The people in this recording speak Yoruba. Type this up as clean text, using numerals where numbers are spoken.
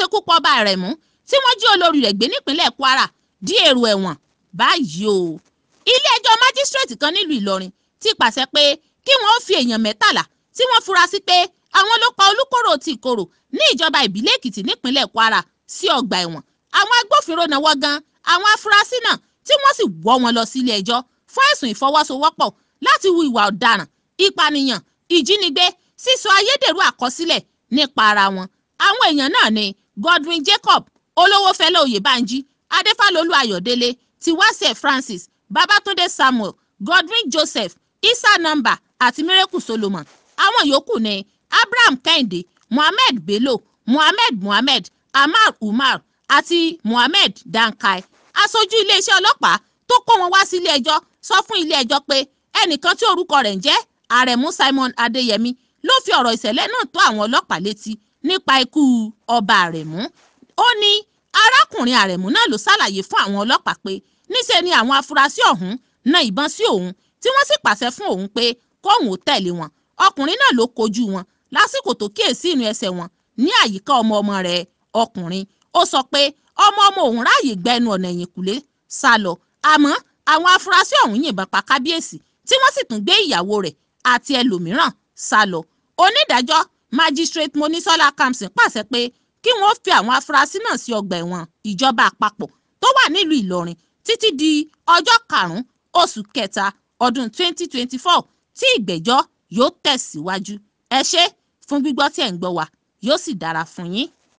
ṣekú pa ọba Àrẹ̀mú tí wọ́n jí olórí rẹ̀ gbé nípínlẹ̀ Kwara di èrò ẹ̀wọ̀n báyìí o. Ilé-ẹjọ́ májísírèètì kan nílùú Ìlọrin ti pàṣẹ pé kí wọ́n fi èèyàn 13 tí wọ́n fura sí pé àwọn ló pa Olúkòrò ti Ìkorò ní ìjọba ìbílẹ̀ Èkìtì nípínlẹ̀ Kwara sí ọgbà ẹ̀wọ̀n. Àwọn agbófinró náwó gan àwọn afurasí náà tí wọ́n sì wọ́ wọn lọ sí ilé ẹjọ́ fún ẹ̀sùn ìfọwọ́sowọ́pọ̀ láti hu ìwà ọ̀daràn, ìpànìyàn, ìjínigbé, sísọ ayédèrú àkọsílẹ̀ nípa ara wọn. Àwọn èèyàn náà ni Godwin Jacob, Olówófẹlẹ́ Oyèbánjí, Adéfálólú Ayọ̀délé, Tiwase Francis, Babátúndé Samuel, Godwin Joseph, Isa Namba àti Miracle Solomon. Àwọn yòókù ni Abraham Kẹ́hìndé, Mohammed Bello, Mohammed Mohammed, Amar Umar àti Mohammed Dankai. Aṣojú iléeṣẹ́ ọlọ́pàá tó kó wọn wá sí ilé ẹjọ́ sọ fún ilé ẹjọ́ pé ẹnìkan tí orúkọ rẹ̀ ń jẹ́ Àrẹ̀mú Simon Adéyẹmí ló fi ọ̀rọ̀ ìṣẹ̀lẹ̀ náà tó àwọn ọlọ́pàá létí nípa ikú ọba Àrẹ̀mú. Ó ní arákùnrin Àrẹ̀mú náà ló ṣàlàyé fún àwọn ọlọ́pàá pé níṣe ni àwọn afurasí ọ̀hún na ìbọn sí òun tí wọ́n sì pàṣẹ fún òun pé kóun ó tẹ̀lé wọn. Ọkùnrin náà ló kojú wọn lásìkò tó kíyèsí inú ẹsẹ̀ wọn ní àyíká ọmọ ọmọ rẹ̀ ọkùnrin. Ó sọ pé ọmọ ọmọ òun ráàyè gba ẹnu ọ̀nà ẹ̀yìnkùlé sá lọ, àmọ́ àwọn afurasí ọ̀hún yìnbọn pa kábíyèsí tí wọ́n sì tún gbé ìyàwó rẹ̀ àti ẹlòmíràn sá lọ. Onídàájọ́ Magistrate Monisola Kamson pàṣẹ pé kí wọ́n fi àwọn afurasí náà sí ọgbà ẹ̀wọ̀n ìjọba àpapọ̀ tó wà nílùú Ìlọrin títí di ọjọ́ 5 oṣù kẹta ọdún 2024 tí ìgbẹ́jọ́ yóò tẹ̀síwájú. Ẹ ṣé fún gbígbọ́ tí ẹ̀ ń gbọ́ wa, yóò sì dára fún yín.